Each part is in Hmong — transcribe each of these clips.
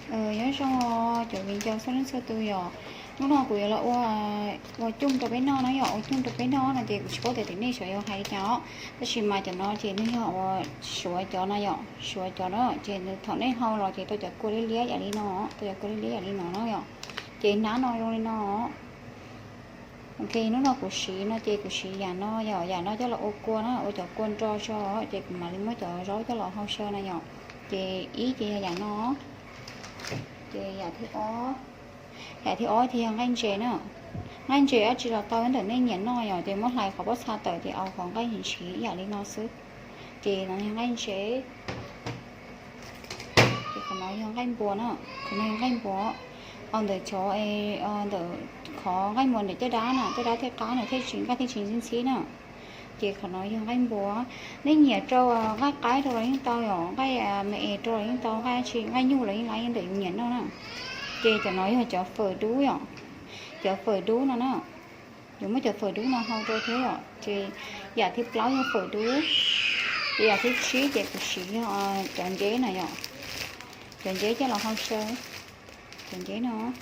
Nyob zoo cov viv ncaus txhua leej txhua tus yom, hnub no kuv yuav los ua, ua cuj rau peb noj na yom, ua cuj rau peb noj no ces kuv tsis paub tias tim nej xyov yuav hais li cas os, tab sis mas cov no ces nws yog ua suav cov no yom, suav cov no ces nws thaum nej hau los ces tau cov kua liab liab yam li no, tau cov kua liab liab yam li no na yom, ces hnab no zoo li no. Ok, hnub no kuv siv no ces kuv siv yam no yom, yam no coj los ua kua na, ua cov kua nro tso, ces kuv mam li muab cov zaub coj los hau xyaw na yom. Ces ib ces yog yam no, ces yam thib ob, yam thib ob ces yog nqaij ntses na. Nqaij ntses dab tsi los tau ntawm nej nyiam noj yom, ces muab hlais qhov pob txha tawm ces au qhov nqaij ntshiv ib yam li no xwb. Ces no yog nqaij ntses. Ces qhov no yog nqaij npua na, qhov no yog nqaij npua. Au ntawm cov, ntawm qhov nqaij npua ntawm caj dab na, caj dab thiaj qab na, thiaj tsis nqaij thiaj tsis ntxhib ntxhib na. Ces qhov no yog nqaij npua. Nej nyiam rau nqaij qaib rau los yeej tau yom, nqaij me es rau los yeej tau, nqaij dab tsi, nqaij nyuj los yeej laib ntawm yus nyiam noj na. Ces cov no yog cov fawm dub yom, cov fawm dub no na. Yuav muab cov fawm dub no hau rau thiab yom. Ces yam thib plaub yog fawm dub, ces yam thib tsib ces kuv siv yog cov nceb na yom, cov nceb coj los hau xyaw, cov nceb no.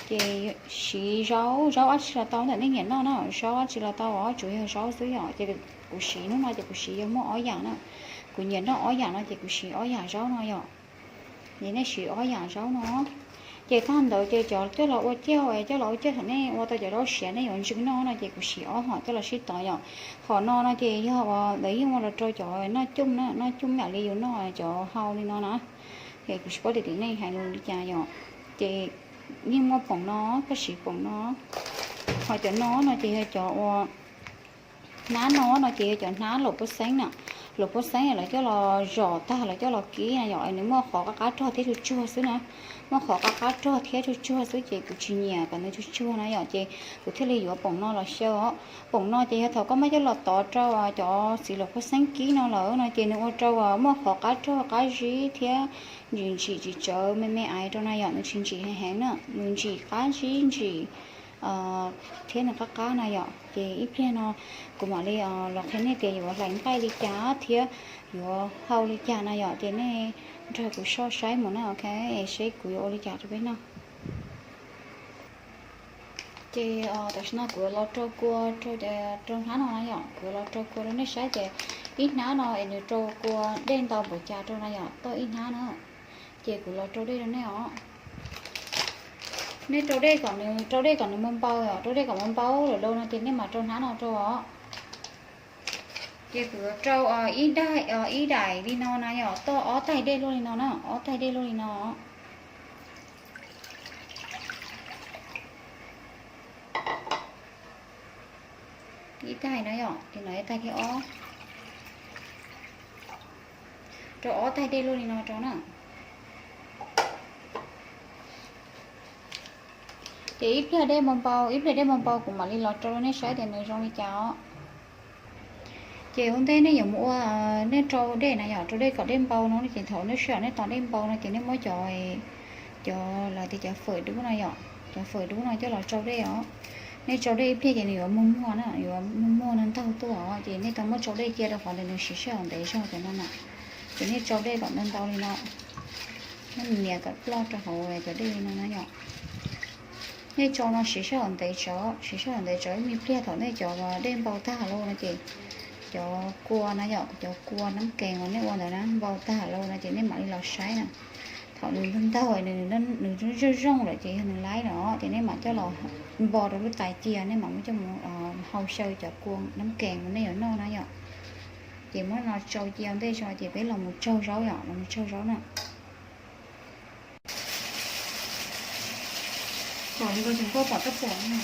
Ces siv zaub, zaub dab tsi los tau ntawm nej nyiam noj na, zaub dab tsi los tau os, tsuas yog zaub xwb yom. Ces kuv siv hnub no ces kuv siv yog muaj ob yam na, kuv nyiam noj ob yam no ces kuv siv ob yam zaub no yom. Ces nej siv ob yam zaub no. Ces tag ntawd ces cov coj los ua ciaj, coj los ua ciaj thaum nej ua tau cov zaub siav nej yuav ntsw noj no ces kuv siv ob hom coj los sib tov yom. Hom no no ces yog uas lawv yeej ua los rau cov noj cooj na, noj cooj yam li yus noj cov hau li no na. Ces kuv tsis paub tias tim nej hais lus li cas yom. Ces yeej muaj poom no, koj siv poom no. Ho cov no no ces yog cov ua hnab no no ces yog cov hnab luam pub xeeb na. Luam pub xeeb lawv coj los zom tag lawv coj los kib na yom, nws muaj qhov qab qab rog thiab tsuag tsuag xwb na. Muaj qhov qab qab rog thiab tsuag tsuag xwb ces kuv tsis nyiam kom nws tsuag tsuag na yom, ces kuv thiaj li yuav poom no los xyaw os. Poom no ces yog thaum koj muab coj los tov rau cov txiv luam pub xeeb kib no lawm no ces nws ua rau muaj qhov qab rog qab zib thiab ntsim ntsim tsis tsawv me me aiv rau na yom, nws tsis ntsim heev heev na, nws ntsim qab zib ntsim thiab nws qab qab na yom. Ces ib pliag no kuv mam li los qhia nej tias yuav hlais nqaij li cas thiab yuav hau li cas na yom, ces nej nrog kuv soj saib mus na, ok, seb kuv yuav ua li cas rau peb noj. Ces tam sim no kuv yuav los rau kua rau hnab no na yom, kuv yuav los rau kua rau nej saib tias ib hnab no es nws rau kua dej ntau npaum cas rau na yom, toj ib hnab na. Ces kuv los rau dej rau nej os. Nej rau dej kom nws, rau dej kom nws npau npau yom, rau dej kom npau npau lawm lauj no ces nej mam rau hnab no rau os. Ces kuv yuav rau ib daim, ib daim li no na yom, toj ob taig dej luaj li no na, ob taig dej luaj li no. Ib taig no yom, ces no ib taig thib ob. Rau ob taig dej luaj li no rau na. Ces ib pliag dej npau npau, ib pliag dej npau npau kuv mam li los rau nej saib tias nws zoo li cas os. Ces ua ntej nej yuav mus ua, nej rau dej na yom, rau dej kom dej npau no ces thaum nej sij hawm nej tos dej npau no ces nej muab cov, cov lawv tias cov fawm dub no yom, cov fawm dub no coj los rau dej os. Nej rau dej ib pliag ces nws yuav muag muag na, yuav muag muag ntau ntau tuaj os, ces nej tau muab rau dej cia rau qhov ntawd nws siv sij hawm ntev zog cov no na. Ces nej rau dej kom ntau ntau li no, nej nias kom ploj rau hauv cov dej li no na yom. Nej rau no siv sij hawm ntev tsawv, siv sij hawm ntev tsawv ib me pliag thaum nej cov dej npau tag lauj no ces cov kua na yom, cov kua nab kees uas nej ua ntawd na npau tag lauj no ces nej mam li los saib na. Thaum nws ntau ntau, nws zoo zoo lawm ces yog nws laib lawm os, ces nej mam coj los npo rau lub tais cia, nej mam muab coj mus hau xyaw cov kua nab kees uas nej yuav noj na yom. Ces muab no tsau cia ua ntej tso ces peb los mus tsaug zaub yom, los mus tsaug zaub na. Pom li ko tseem kuj pom tab pom na.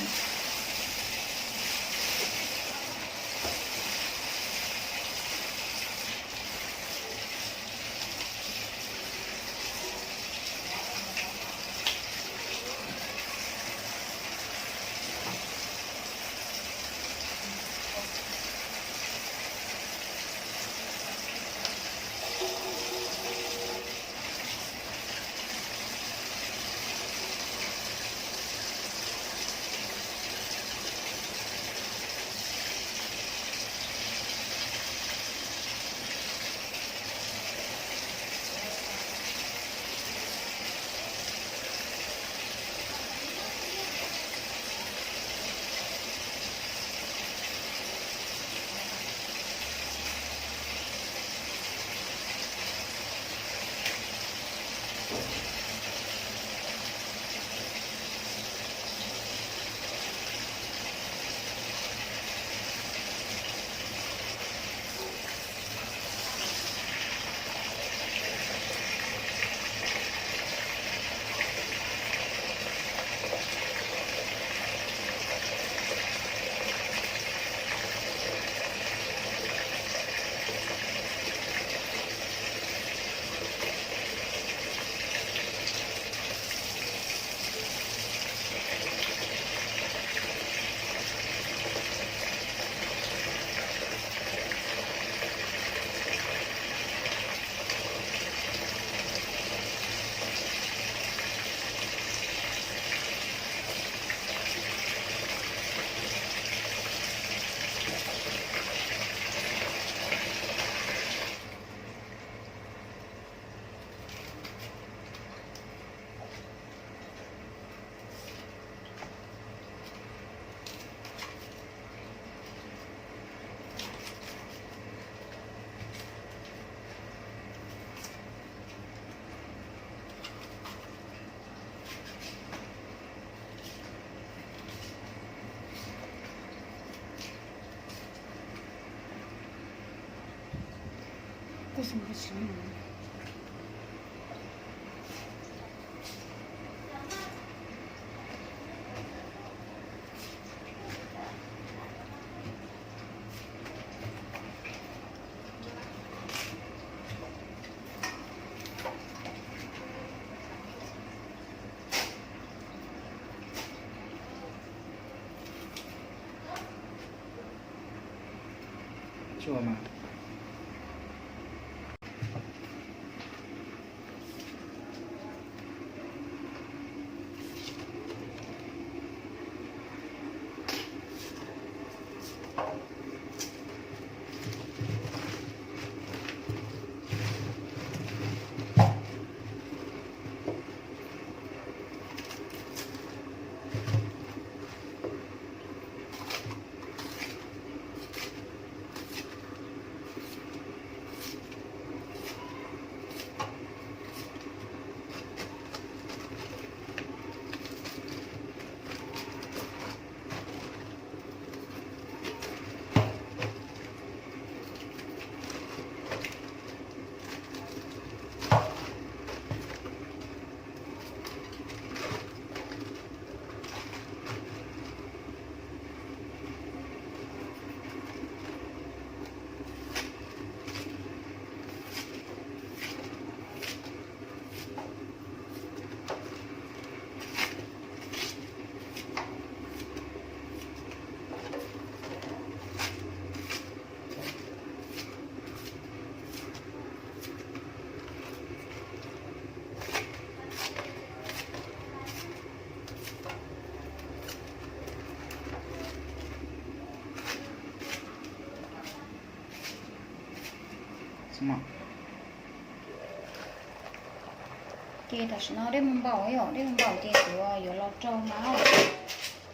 Ces tam sim no dej mus npaum yom, dej mus npaum ces kuv yuav los rau hnab,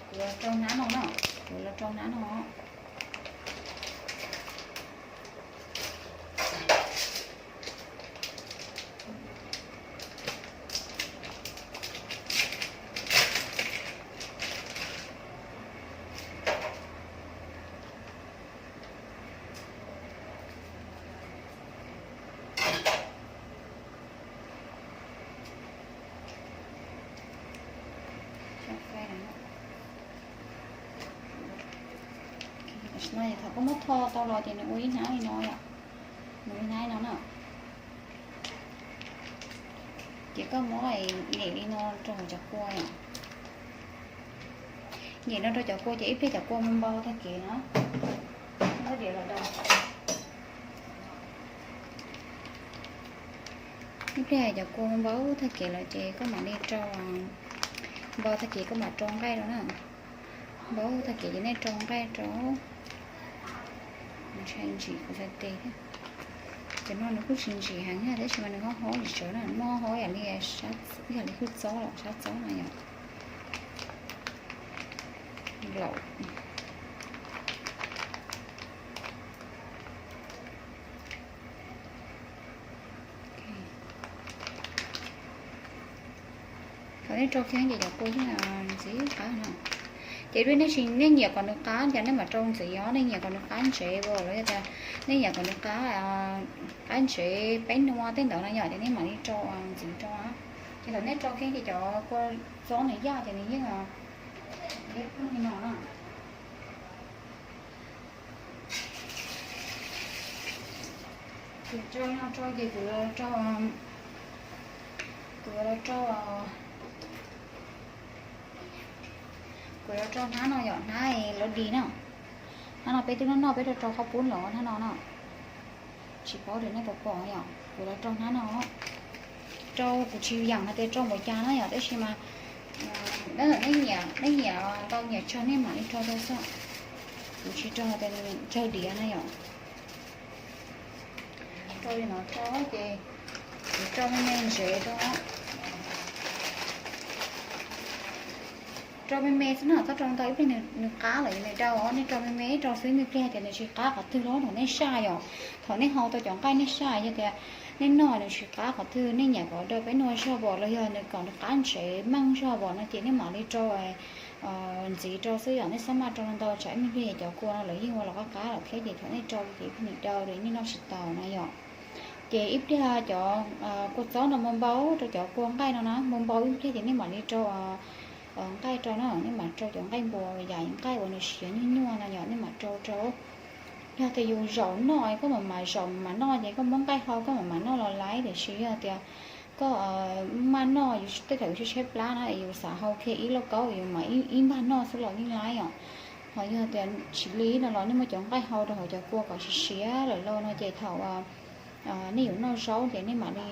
kuv yuav rau hnab no na, kuv yuav los rau hnab no. Tam sim no ces thaum koj muab tho tau los ces nws ua ib hnab li no yom, nws ua ib hnab li no na. Ces koj muab nyem li no rau hauv cov kua yom. Nyem no rau cov kua ces ib pliag cov kua mus npau tag kev na. Ib pliag cov kua mus npau tag kev lawm ces koj mam li rau, npau tag kev koj mam rau nqaij rau na. Npau tag kev ces nej rau nqaij rau. Ntshai ntsim kuv xav tes thiab. Cov no nws kuj tsis ntsim heev thiab tab sis mas nws ho hov tsis tsawv na, nws ho hov yam li, yam li hwj txob los sab txob na yom. Laum. Thaum nej rau kiag ces cov kua yeej ntxiv qab no. Ces dua nej tsis, nej nyiam kom nws qab ces nej mam rau ntxiv os, nej nyiam kom nws qab ntsev los yog tias nej nyiam kom nws qab, qab ntsev peb nua tej ntawd no yom, ces nej mam li rau ntxiv rau. Ces thaum nej rau kiag ces cov kua txob nws yaj ces nws yeej li no na. Kuv rau no rau ces kuv, kuv rau, kuv yuav rau hnab no yom, hnab lawv di na. Hnab no peb twb noj noj peb rau rau qhaub poob los hnab no no. Tsis paub tias nej puas pom yom, kuv yuav rau hnab no. Rau kuv tsis yeem hais tias rau npaum cas na yom, tab sis mas nej nyiam, nej nyiam ntau nyiam tsawg nej mam li rau rau xwb. Kuv tsis rau hais tias tsawg diav na yom. Rau li no rau ces kuv rau me me ntsev rau. Rau me me xwb na, txhob rau ntau ib pliag nws qab lawm nws dau. Nej rau me me rau xwb, me pliag tias nws tsis qab qhov twg los thaum nej saj yom. Thaum nej hau tau cov nqaij nej saj yog tias nej noj nws tsis qab qhov twg, nej nyiam kom dau peb nua zog pom los yog nws kom nws qab ntsev meej zog pom no ces nej mam li rau ntxiv rau xwb yom. Nej xab maj rau ntau tsam ib me pliag cov kua no lawv yeej ua los qab qab lawm thiab ces thaum nej rau ces ib pliag nws dau ces nej noj tsis taus na yom. Ces ib pliag cov kua txob no npau npau rau cov kua nqaij no na, npau npau ib pliag ces nej mam li rau nqaij rau na, nej mam rau cov nqaij npua yam nqaij uas nws siav nyuag nyuag no yom, nej mam rau rau. Yog tias yus zaum noj koj mam mam zaum mam noj ces koj muab nqaij hau koj mam mam noj los laib, tiam sis yog tias koj maj noj, tej thaum yus tshaib plab na es yus xav hau kiag ib lauj kaub yus mam ib npag noj xwb los yeej laib os. Ho yog tias tsis li no los nej muab cov nqaij hau rau hauv cov kua kom siav siav lawm lauj no ces thaum nej yuav noj zaub ces nej mam li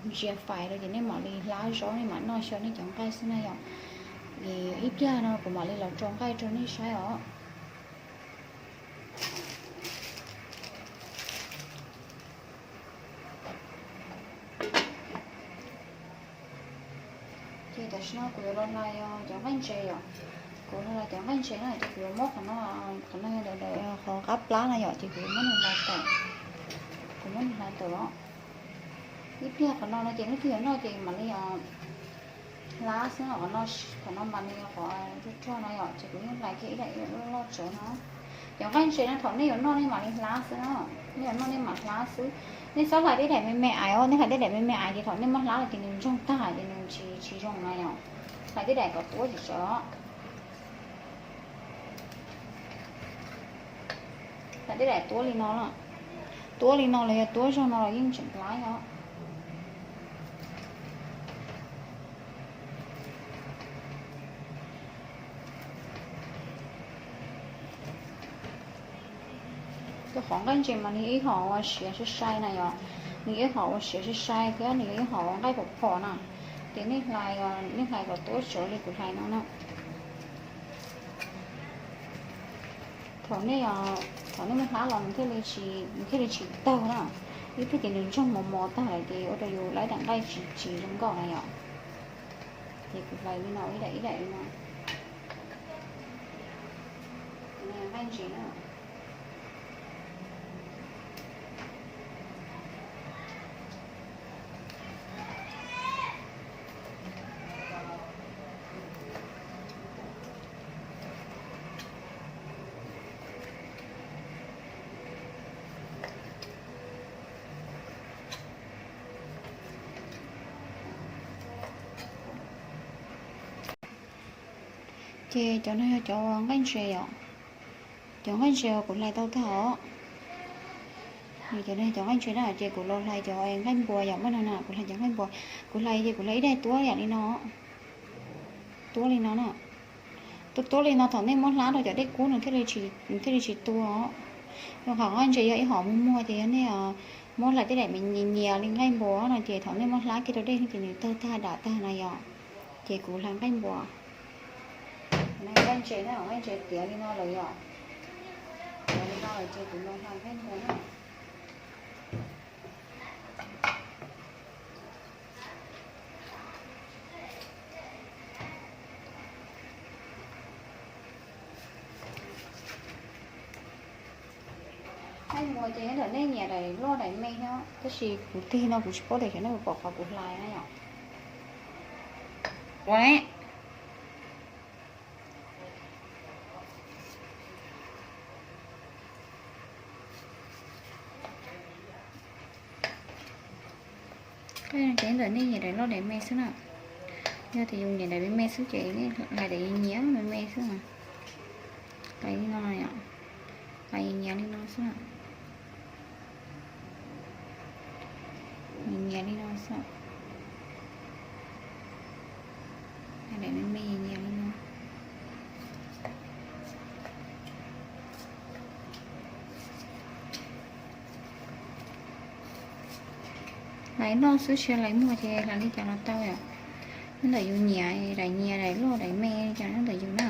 ntsia fais rau ces nej mam li hlab zaub nej mam noj xyaw nej cov nqaij xwb na yom. Es ib pliag no kuv mam li los rau nqaij rau nej saib os. Ces tam sim no kuv yuav los hlais cov nqaij ntses yom. Kuv los hlais cov nqaij ntses na ces kuv yuav muab qhov no, qhov no yog daim qhov qab plab no yom, ces kuv yuav muab nws hlais tawm. Kuv muab nws hlais tawm os. Ib pliag qhov no no ces leej twg yuav noj ces mam li hlab xwb, qhov no mas nws yog qhov rog rog no yom, ces kuv yeej hlais kiag ib daim loj loj tsawv no. Cov nqaij ntses no thaum nej yuav noj nej mam li hlab xwb na, nej yuav noj nej mam hlab xwb. Nej txhob hlais tej daim me me aiv os, nej hlais tej daim me me aiv ces thaum nej muab hlab los ces nws ntsoog tag ces nws tsis zoo na yom. Hlais tej daim kom tuab tsawv tsawv os. Hlais tej daim tuab li no, tuab li no los yog tuab zog no los yeej tseem laib os. Cov qhov nqaij ntses mas nws yog ib qhov uas siav sai sai na yom, nws yog ib qhov uas siav sai sai thiab nws yog ib qhov uas nqaij phom phom na, ces nej hlais, nej hlais kom tuab tsawv li kuv hlais no na. Thaum nej, thaum nej muab hlab los nws thiaj li tsis tawg na, ib pliag ces nws ntsoog mos mos tag lawm ces ua rau yus laib daim nqaij tsis tsis zoo nkauj na yom. Ces kuv hlais li no ib daim ib daim li no. Nqaij ntses na. Ces cov no yog cov nqaij ntses yom. Cov nqaij ntses uas kuv hlais tau tag os. Cov no cov nqaij ntses na ces kuv los hlais cov nqaij npua yom, muaj no na kuv hlais cov nqaij npua. Kuv hlais ces kuv hlais ib daim tuab yam li no. Tuab li no na. Tuab tuab li no thaum nej muab hlab rau cov dej kub nws thiaj li tsis tua os. Rau qhov nqaij ntses yog ib hom muag muag ces yog nej muab hlais tej daim me nyias nyias li nqaij npua no ces thaum nej muab hlab kiag rau dej ces nws tawg tag dam tag na yom. Ces kuv hlais nqaij npua. Nqaij ntses na, nqaij ntses tiav li no lawm yom. Tiav li no lawm ces kuv los hlais nqaij npua na. Nqaij npua ces nyob ntawm nej nyiam daim loj daim me thiab, tab sis kuv tig no kuv tsis paub tias xyov nej puas pom qhov kuv hlais na yom. Ua ne. Ces ntawm nej nyiam daim loj daim me xwb na. Yog tias yus nyiam daim me me xwb ces nej hlais daim nyias me me xwb. Hlais li no, hlais nyias li no xwb. Nyias nyias li no xwb. Hlais daim me me nyias nyias li no. Hlais noj xwb tsis hlais muag ces hlais li cas los tau yom. Nyob ntawm yus nyiam daim nyias daim loj daim me li cas nyob ntawm yus na.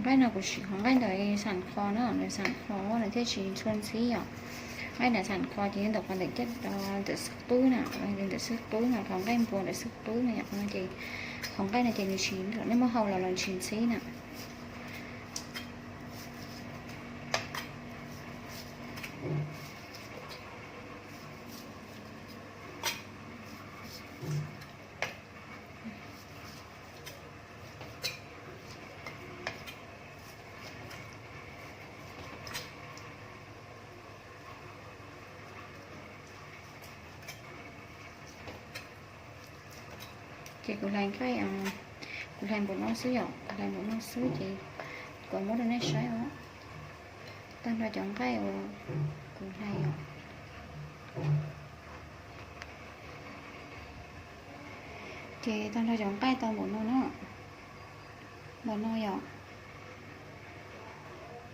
Nqaij no kuv siv qhov nqaij ntawm xam kho na, ntawm xam kho no thiaj tsis ntxhua ntxhib yom. Nqaij ntawm xam kho ces ntawm qhov ntawm xwb qub na, ntawm xwb qub no, qhov nqaij npua ntawm xwb qub no yom, qhov no ces, qhov nqaij no ces nws tsis, nej muab hau los los tsis ntxhib na. Ces kuv hlais nqaij, kuv hlais npaum no xwb yom, kuv hlais npaum no xwb ces kuv muab rau nej saib os. Tag nrho cov nqaij uas kuv hlais yom. Ces tag nrho cov nqaij tau npaum no na, npaum no yom.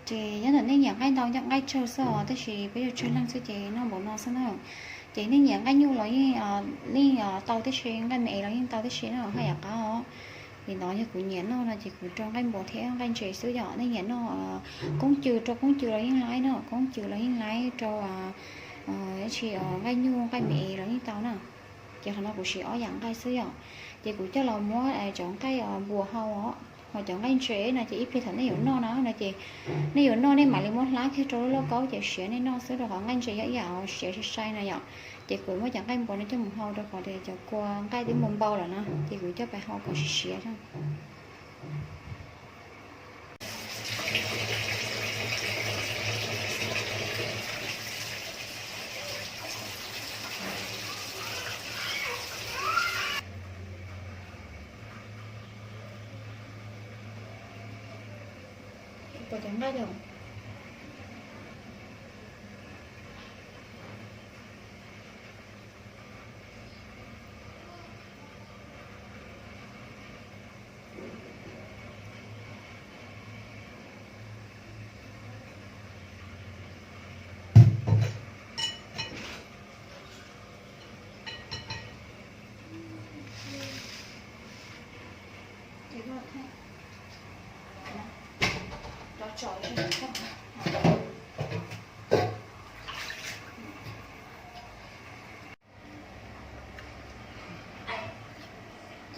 Ces nyob ntawm nej nyiam nqaij ntau nqaij tsawg xwb os, tab sis peb yog tsawg leej xwb ces noj npaum no xwb na. Ces nej nyiam nqaij nyuj los yeej, yeej tau tib si, nqaij me es los yeej tau tib si na, haj yam qab os. Vim ntawd yog kuv nyiam noj no ces kuv rau nqaij npua thiab nqaij ntses xwb yom. Nej nyiam noj koob cws rau koob cws los yeej laib na, koob cws los yeej laib, rau tsis nqaij nyuj nqaij me es los yeej tau na. Ces qhov no kuv siv ob yam nqaij xwb yom. Ces kuv coj los muab cov nqaij npua hau os, ho cov nqaij ntses no ces ib pliag thaum nej yuav noj no no ces nej yuav noj nej mam li muab hlab kiag rau lub lauj kaub ces siav nej noj xwb, rau qhov nqaij ntses yog ib yam siav sai sai na yom. Ces kuv muab cov nqaij npua no coj mus hau rau qhov tias cov kua nqaij twb npau npau lawm na, ces kuv coj pais hau kom siav siav. Pom cov nqaij yom.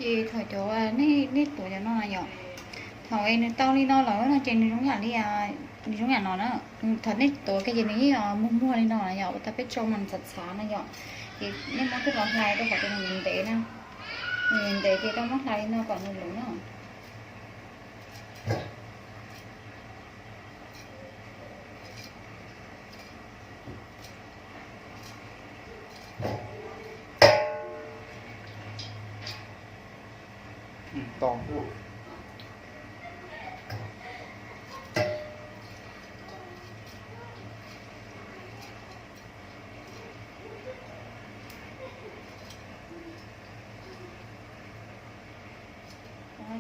Ces thaum cov, nej tuav cov no yom, thaum es nws tau li no lawm no ces nws zoo yam li, nws zoo yam no na. Thaum nej tuav kiag ces nws yeej muag muag li no na yom, ua tau peb tsau mas txhav txhav na yom. Ces nej muab coj los hlais rau kom nws ntev na, nws ntev ces tau muab hlais li no kom nws luv na.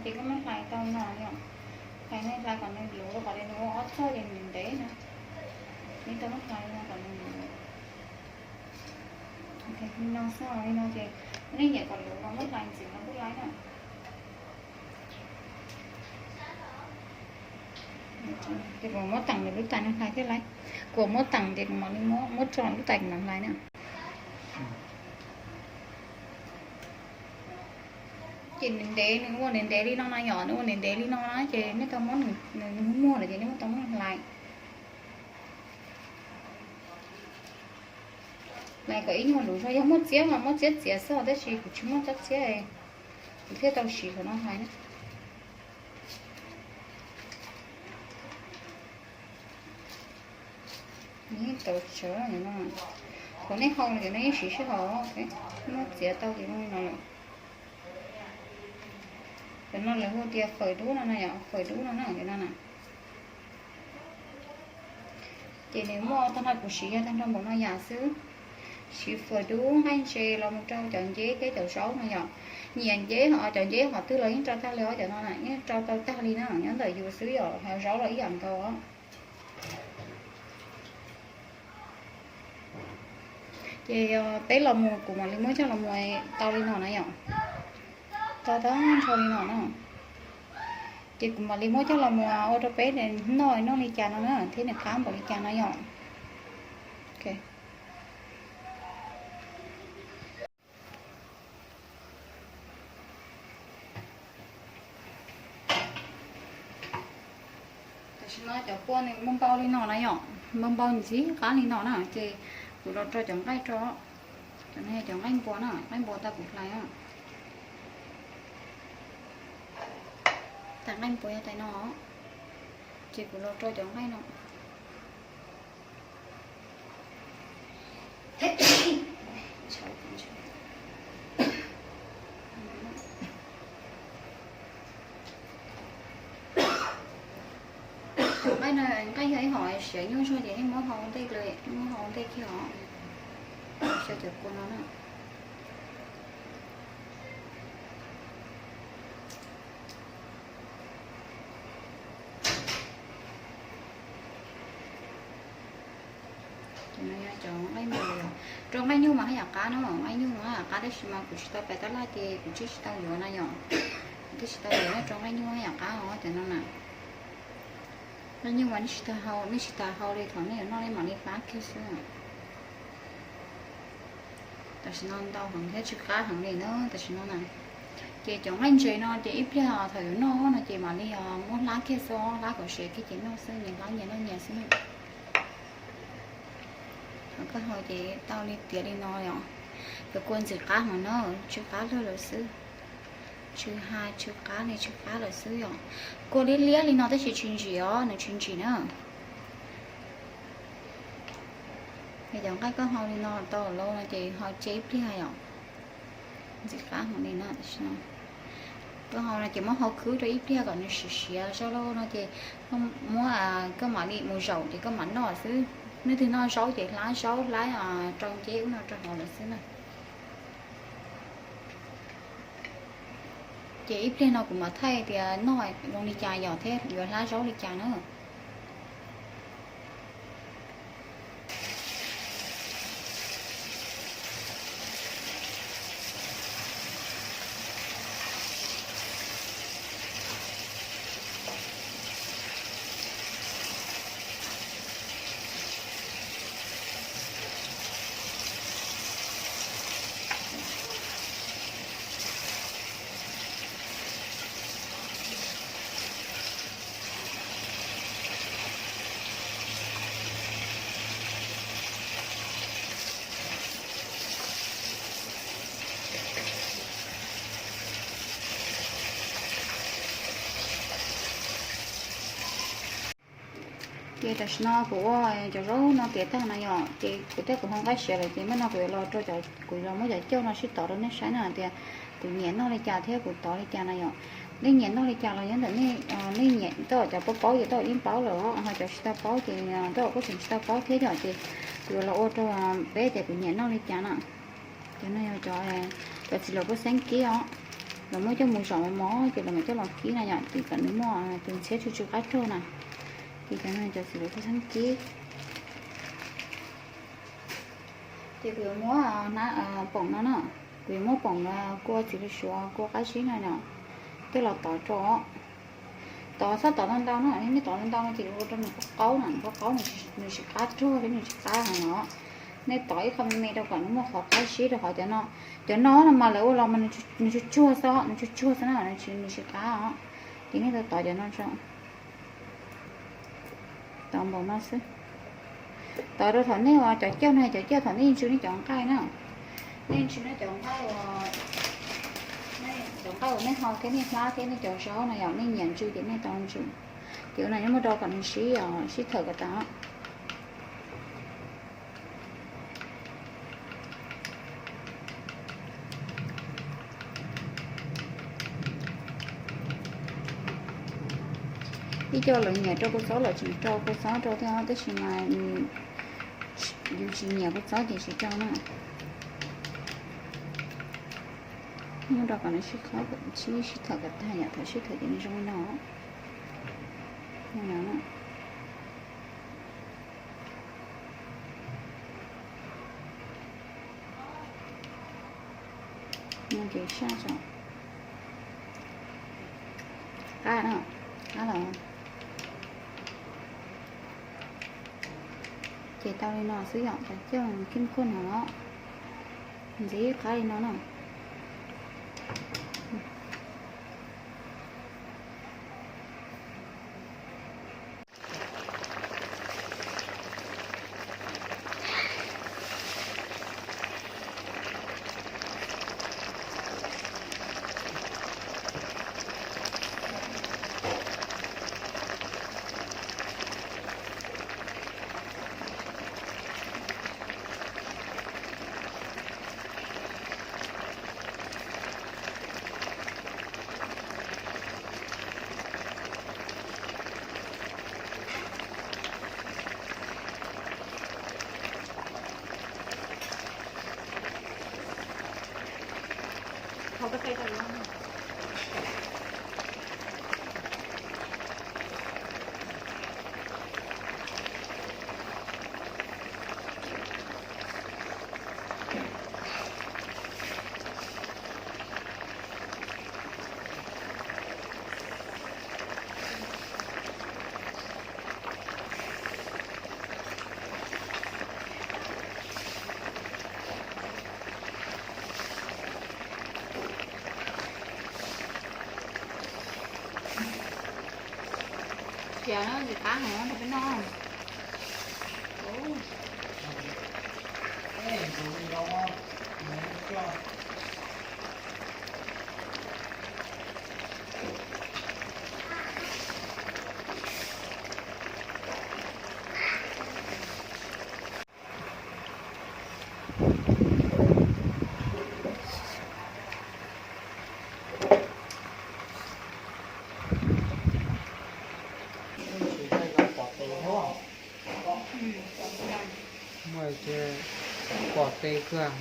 Ces koj muab hlais tau no yom, hlais, hlais kom nws luv rau qhov tias nws ua ob txoj ces nws ntev na. Nej tau muab hlais no kom nws luv. Li no xwb, li no ces nej nyiam kom luv los muab hlais ntxiv los kuj laib na. Ces kuv muab teem nws lub tais no hlais thiaj laib. Kuv muab teem ces kuv mam li muab tso lub tais kuv mam hlais na. Ces nws ntev, nws ua ntev ntev li no na yom, nws ua ntev ntev li no na ces nej tau muab nws, nws muag lawm ces nej muab tau muab hlais. Hlais kom ib nyuag luv zog, yog muaj txiab mas muab txiab txiav xwb, tab sis kuv tsis muaj tsob txiab, kuv thiaj tau siv qhov no hlais na. Nws yeej tau tsawv no, thaum nej hau no ces nej yeej siv sij hawm, muab txiav tau ces zoo li no lawm. Cov no lawv hu tias fawm dub no na yom, fawm dub no na cov no na. Ces nws muaj tag nrho, kuv siv yog tag nrho npaum no yam xwb. Siv fawm dub, nqaij ntses los mus rau cov nceb thiab cov zaub no yom. Nyiam nceb, cov nceb qhov twg los yeej rau tag li os, cov no na yeej rau tau tag li na, nyob ntawm yus xwb yom, ho zaub los ib yam nkaus. Ces peb los mus kuv mam li muab coj los mus tau li no na yom. Tau tag nrho li no na. Ces kuv mam li muab coj los mus ua rau peb noj noj li cas no na thiab nws qab npaum li cas no yom. Tam sim no cov kua nws npau npau li no na yom, npau npau ntxim qab li no na ces kuv los rau cov nqaij rau. Cov no yog cov nqaij npua na, nqaij npua tau kuv hlais. Tais nqaij npua yog tais no, ces kuv los rau cov nqaij no. Cov nqaij no, nqaij yog ib hom siav nyuaj zog ces nej muab hau ntej, muab hau ntej kiag os. Xyaw cov kua no na. Cov no yog cov nqaij npua, rau nqaij nyuj mas haj yam qab no, nqaij nyuj mas haj yam qab tab sis mas kuv tsis tau pais tab laj ces kuv tsis tau yuav na yom. Kuv twb tsis tau yuav, rau nqaij nyuj haj yam qab os cov no na. Nqaij nyuj mas nej tsis tas hau, nej tsis tas hau li, thaum nej yuav noj nej mam li hlab kiag xwb. Tam sim no ntau heev thiab tsw qab heev li na tam sim no na. Ces cov nqaij ntses no ces ib pliag thaum yuav noj no ces mam li muab hlab kiag xwb, hlab kom siav kiag ces noj xwb, nyias hlab nyias noj nyias xwb na. Koj hau ces tau li tiav li no yom. Cov kua ntxim qab heev na, tsw qab luag lawm xwb. Tsw ha tsw qab li tsw qab lawm xwb yom. Kua liab liab li no tab sis tsis ntsim os, nws tsis ntsim na. Yog cov nqaij koj hau li no tau lauj no ces hau cia ib pliag yom. Ntxim qab heev li no. Koj hau no ces muab hau khwb rau ib pliag kom nws siav siav zog lauj no ces muab, koj mam li mus zaum ces koj mam noj xwb. Leej twg noj zaub ces hlab zaub, hlab rau nceb ub no rau hauv lawm xwb na. Ces ib pliag no kuv mam thaij tias noj zoo li cas yom thiab yuav hlab zaub li cas na. Ces tam sim no kuv ua cov zaub no tiav tag no yom, ces kuv tej kuv hau nqaij siav lawm ces mam no kuv yuav los rau, kuv los muab cov cauj no sib tov rau nej saib na tias kuv nyiam noj li cas thiab kuv tov li cas na yom. Nej nyiam noj li cas los nyob ntawm nej, nej nyiam tej cov paub paub ces tej yeej paub lawm, ho cov tsis tau paub ces tej kuj tseem tsis tau paub thiab yom, ces kuv yuav los ua rau peb tias kuv nyiam noj li cas na. Cov no yog cov, cov txiv laum kua xeeb kib os, lawv muab coj mus zaum mos mos ces lawv mam coj los kib na yom, ces kom nws muaj tus ntxhiab tsw tsw qab rog na. Ces cov no cov txiv laum kua xeeb kib. Ces kuv yuav muab poom no na, kuv yuav muab poom kua txiv laum suav kua qab zib no no, coj los tov rau. Tov txhob tov ntau ntau no, nej tov ntau ntau no ces ua rau nws qaub qaub na, nws qaub qaub, nws tsis qab rog thiab nws tsis qab heev no. Nej tov ib qho me me rau kom nws muaj qhov qab zib rau qhov cov no. Cov no no mas lawv ua los mas nws tsuag tsuag xwb, nws tsuag tsuag xwb na, nws tsis qab os. Ces nej tau tov cov no tso. Tov npaum no xwb. Tov rau thaum nej ua cov cauj no, cov cauj thaum nej ntsw nej cov nqaij na. Nej ntsw nej cov nqaij, cov nqaij uas nej hau thiab nej hlab thiab nej cov zaub no yom, nej nyiam ntsw ces nej tau ntsw. Ces ua no nyob muaj rau kom nws sib, sib thawm kom tas. Ib co lawv nyiam rau kua txob lawv tseem rau kua txob rau thiab, tab sis mas yus tsis nyiam kua txob ces tsis rau na. Muab rau kom nws sib qhob, sib, sib thawm kom tag yom, thaum sib thawm ces nws zoo li no. Ces saj tso, qab na. Qab los ces tau li no xwb yom, cov coj kim khuj no los ntxiv qab li no na. Tias no ntxim qab heev rau peb noj. Muaj pom tes kawg.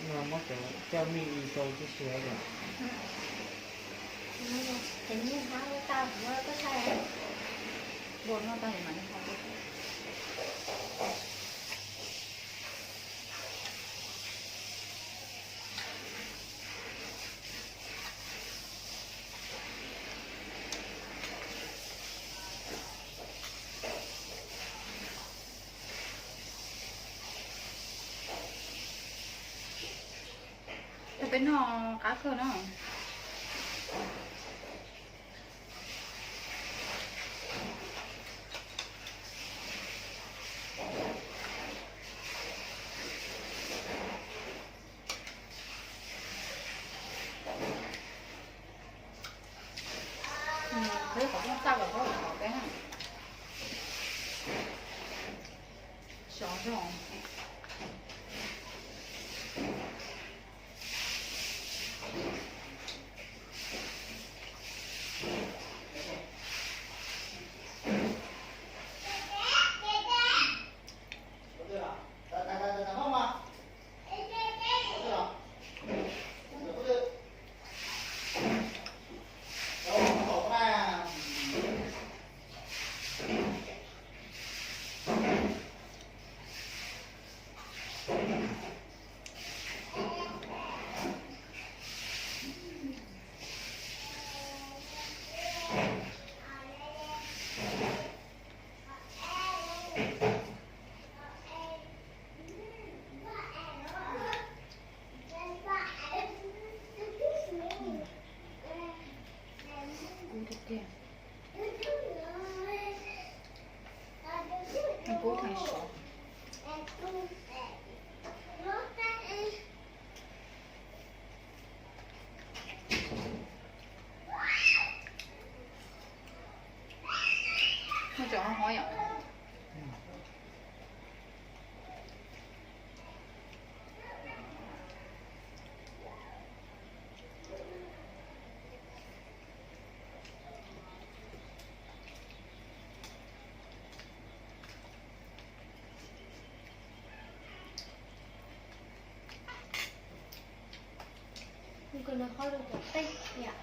Muab cov coj mij i rau tib si os. Peb noj qab kawg na. Qhib qhov rooj tag kom tau qhov peb na. Sov zog. Kub tiag tiag. Kub tag sov. Muaj cov hov hov yom. Koj noj qab rau cov teb yom.